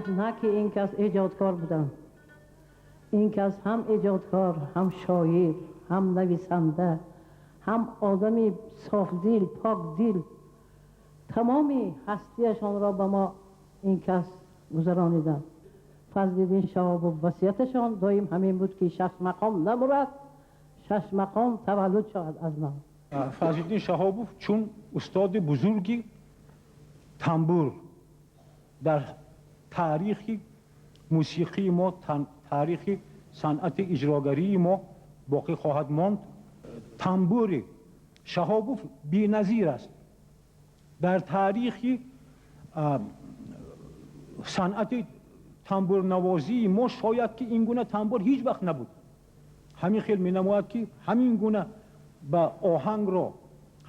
На ки ин кас эҷодкор буданд. Ин кас ҳам эҷодкор, ҳам шоир, ҳам нависанда, ҳам одами софдил, покдил. Тамоми ҳастиашонро ба мо ин кас гузарониданд. Фазлиддин Шаҳобов васияташон доим ҳамин буд, ки шаш мақом намурад, шаш мақом таваллуд шавад аз нав. Фазлиддин Шаҳобов чун устоди бузурги тамбур дар таърихи мусиқии мо, таърихи санъати иҷрогарии мо боқӣ хоҳад монд. Тамбури Шаҳобов беназир аст. Дар таърихи санъати тамбурнавозии мо шояд ки ин гуна тамбур ҳеҷ вақт набуд. Ҳамин хел менамояд, ки ҳамин гуна ба оҳангро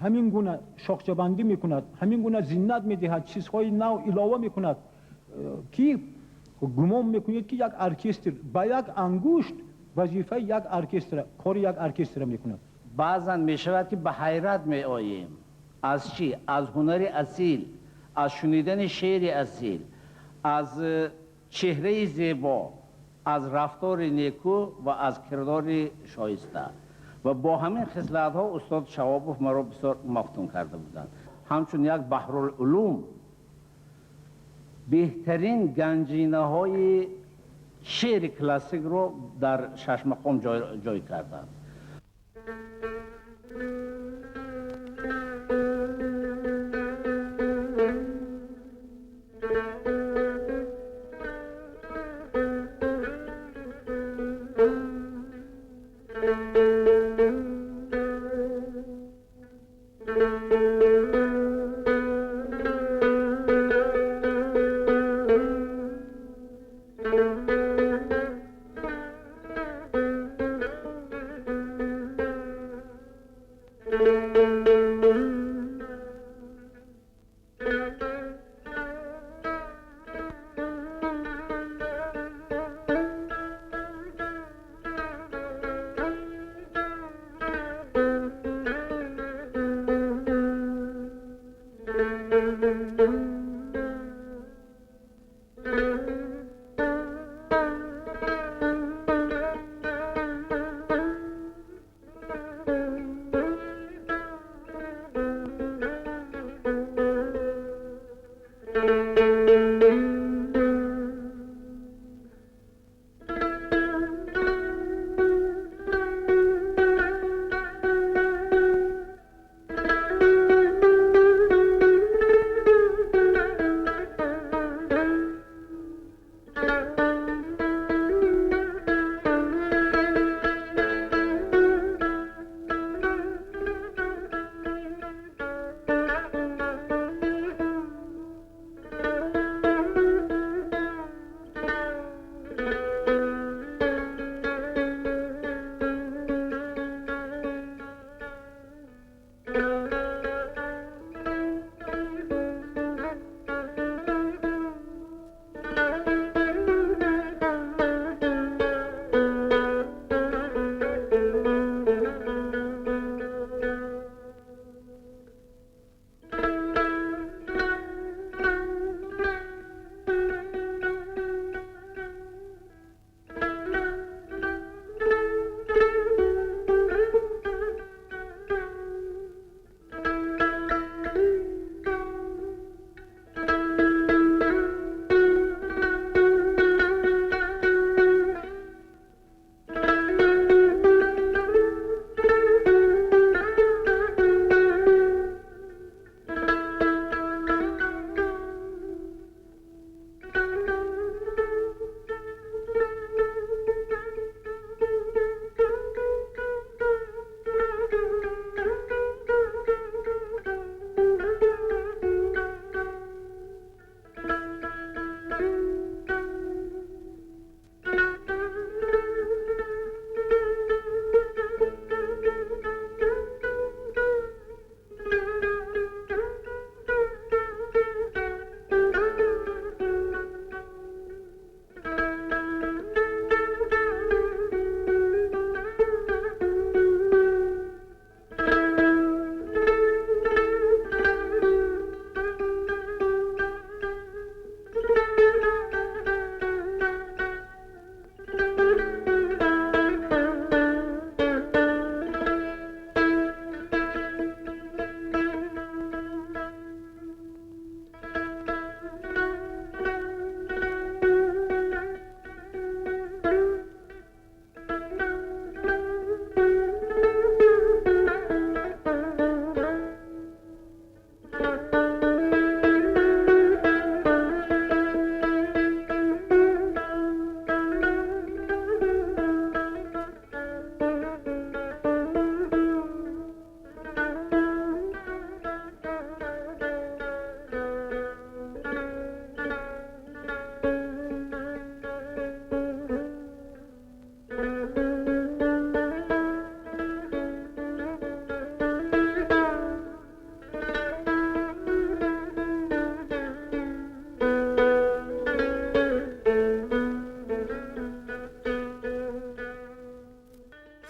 ҳамин гуна шохчабандӣ мекунад, ҳамин гуна зинат медиҳад, чизҳои нав илова мекунад, ки гумон мекунед, ки як оркестр ба як ангушт вазифаи як оркестра, кори як оркестра мекунад. Баъзан мешавад, ки ба ҳайрат меоем. Аз чӣ? Аз ҳунари асил, аз шунидани шеъри асил, аз чеҳраи зебо, аз рафтори неку ва аз кирдори шоиста. Ва бо ҳамин хислатҳо устод Шаҳобов маро бисёр мафтун карда буданд. Ҳамчун як баҳрулулум беҳтарин ганҷинаҳои шеъри классикро дар шашмақом ҷой карданд.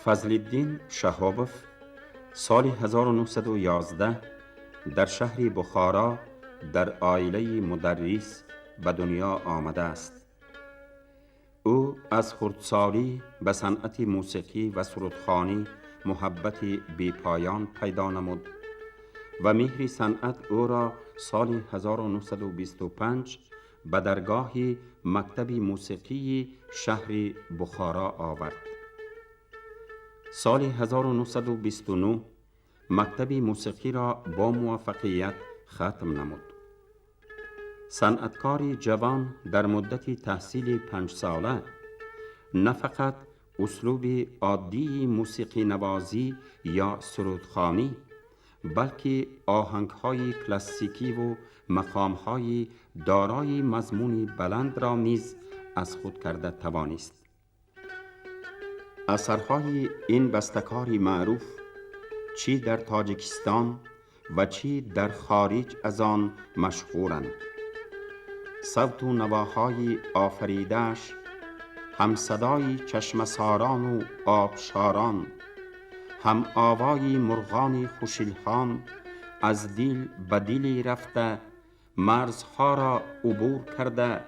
Фазлиддин Шаҳобов соли 1911 дар шаҳри Бухоро дар оилаи мударрис ба дунё омадааст. Ӯ аз хурдсолӣ ба санъати мусиқӣ ва сурудхонӣ муҳаббати бепоён пайдо намуд و مهر صنعت او را سال 1925 به درگاه مکتب موسیقی شهر بخارا آورد. سال 1929 مکتب موسیقی را با موفقیت ختم نمود. صنعتکار جوان در مدت تحصیل 5 ساله نه فقط اسلوب عادی موسیقی نوازی یا سرودخوانی، بلکه آهنگ‌های کلاسیکی و مقام‌های دارای مضمون بلند را نیز از خود کرده توانست. اثرهای این بستکار معروف چی در تاجیکستان و چی در خارج از آن مشهورند. صوت و نواهای آفریده‌اش هم صدای چشمه‌ساران و آبشاران، هم آوای مرغان خوش‌الحان از دل به دلی رفته، مرزها را عبور کرده،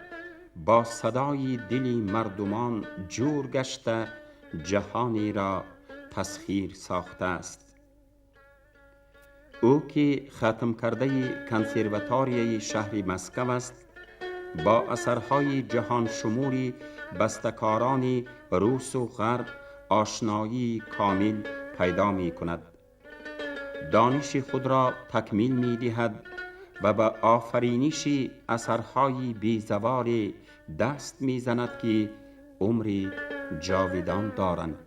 با صدای دل مردمان جور گشته، جهانی را تسخیر ساخته است. او که ختم کرده کنسرواتوریه شهر مسکو است، با اثرهای جهان شمولی بستکاران روس و غرب آشنایی کامل پیدا می کند. دانش خود را تکمیل می دهد و به آفرینش اثرهای بی‌زوال دست می زند که عمری جاودان دارند.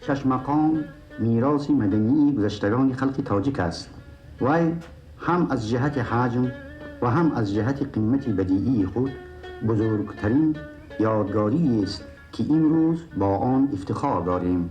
Шашмақом мероси мадании гузаштагони халқи тоҷик аст. Вай ҳам аз ҷиҳати ҳаҷм ва ҳам аз ҷиҳати қимати бадиии худ бузургтарин ёдгориест, ки имрӯз бо он ифтихор дорем.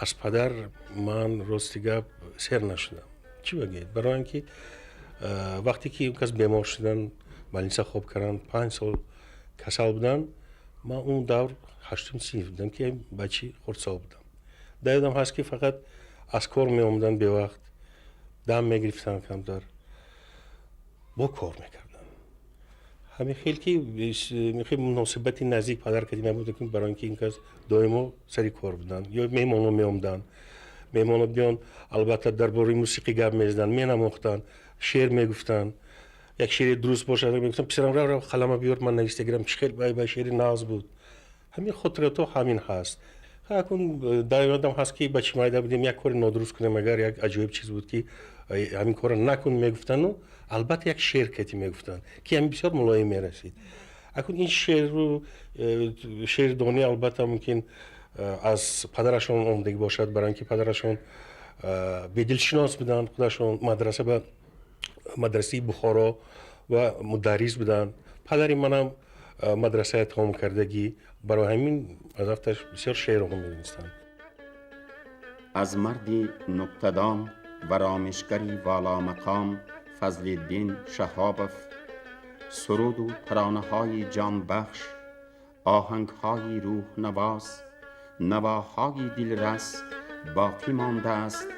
Аз падар ман рости гап сер нашудам. Чӣ бигӯед? Барои он ки вақте ки он кас бемор шуданд, больница хоб карданд, 5 сол касал буданд, ман он давр ҳаштум синф будам, ки бачи хурдсол будам. Дар ёдам ҳаст, ки фақат аз кор меомаданд бевақт, дам мегирифтанд камтар, бо кор мекарданд. Ҳамин хел ки муносибати наздик падар кади набуд, барои ин ки ин кас доимо сари кор буданд ё меҳмонҳо меомаданд. Меҳмонҳо биён, албатта, дар бораи мусиқӣ гап мезаданд, менамохтанд, шеър мегуфтанд. Як шеъри дуруст бошад, мегуфтанд: «Писарам, рав, рав, қалама биёр, ман нависта гирам». Чӣ хел ба шеъри нағз буд. Ҳамин хотиротҳо ҳамин ҳаст. Акун дар ёдам ҳаст, ки бачи майда будем, як кори нодуруст кунем агар, як аҷоиб чиз буд, ки ҳамин корро накун мегуфтанду, албатта, як шеър кати мегуфтанд, ки ҳамин бисёр мулоим мерасид. Акун ин шеъру шеърдонӣ, албатта, мумкин аз падарашон омадагӣ бошад, барои ин ки падарашон бедилшинос буданд, худашон мадраса ба мадрасаи Бухоро ва мударрис буданд. Падари манам мадрасая тамом кардагӣ, барои ҳамин аз афташ бисёр шеърҳо медонистанд. Аз марди нуктадон ва ромишгари воломақом Фазлиддин Шаҳобов суруду таронаҳои ҷонбахш, оҳангҳои рӯҳнавоз, навоҳои дилрас боқӣ мондааст,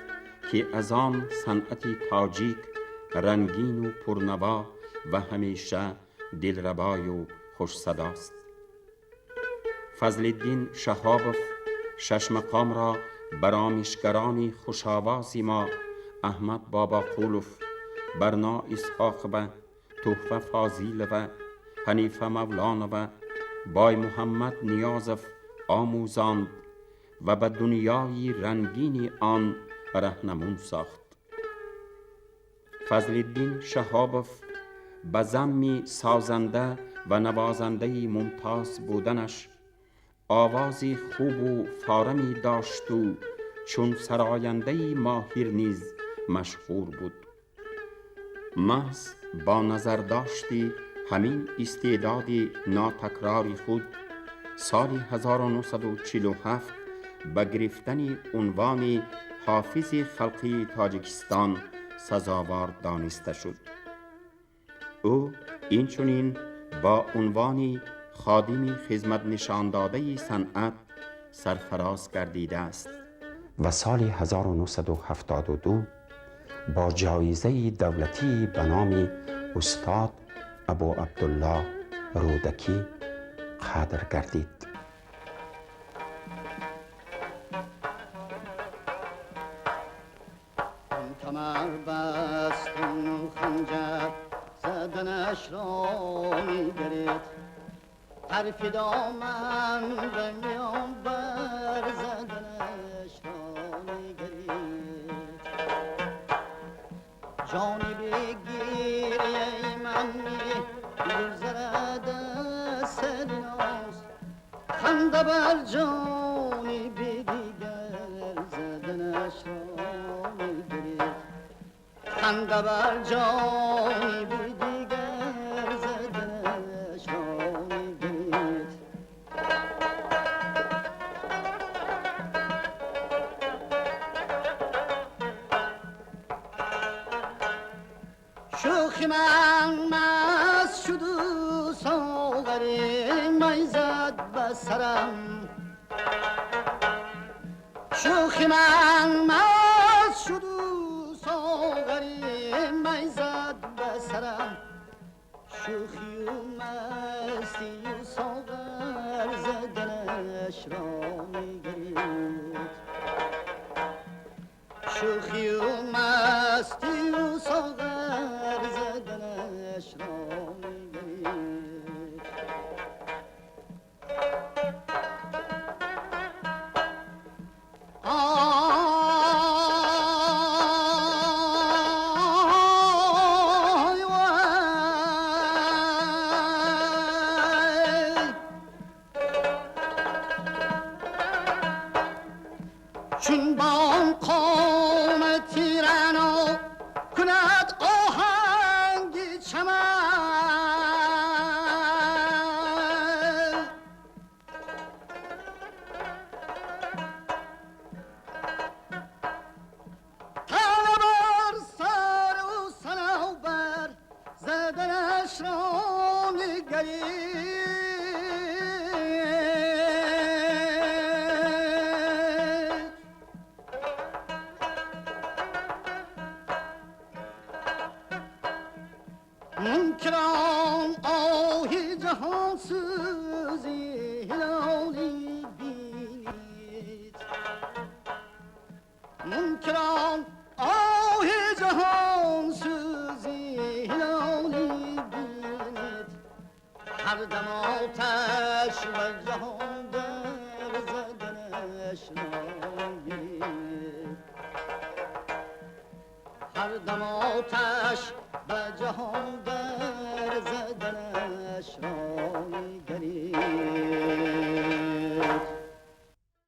ки аз он санъати тоҷик рангину пурнаво ва ҳамеша дилрабою хушсадост. Фазлиддин Шаҳобов шашмақомро ба ромишгарони хушовози мо Аҳмад Бобоқулов, Барно Исҳоқова, Тӯҳфа Фозилова, Ҳанифа Мавлонова, Боймуҳаммад Ниёзов омӯзонд ва ба дунёи рангини он раҳнамун сохт. Фазлиддин Шаҳобов ба замми созанда ва навозандаи мумтоз буданаш овози хубу форами дошту чун сарояндаи моҳир низ машҳур буд. Маҳз бо назардошти ҳамин истеъдоди нотакрори худ соли 1947 ба гирифтани унвони ҳофизи халқии Тоҷикистон сазовор дониста шуд. Ӯ инчунин бо унвони ходими хизматнишондодаи санъат сарфароз гардидааст ва соли 1972 бо ҷоизаи давлатӣ ба номи устод Абу Абдуллоҳ Рӯдакӣ қадр гардид. Камар бастун ханҷар заданаш ро мегирид, طرف دامن به میان بر زدنش را میگرید. جانی بگیر ای من گذرد از سر ناز، خنده بر جانی به دیگر زدنش را میگرید، خنده بر جانی به دیگر زدنش را میگرید. شوخی من مست شد و ساغری می زد به سرم، شوخی من مست شد و ساغری می زد به سرم، شوخی مستی و ساغر زدنش را میگرید. شوخی و مستی و ساغر زدنش را میگرید. آی وای چون با آن قامتی رعنا کند آهنگ چمن، تنه بر سر و صنوبر زدنش را نگرید. منکران آهی جهان سوزی هلالی بینید، منکران آهی جهان سوزی هلالی بینید. هر دم آتش و جهان در زدنش را گیرید. هر دم آتش به جهان در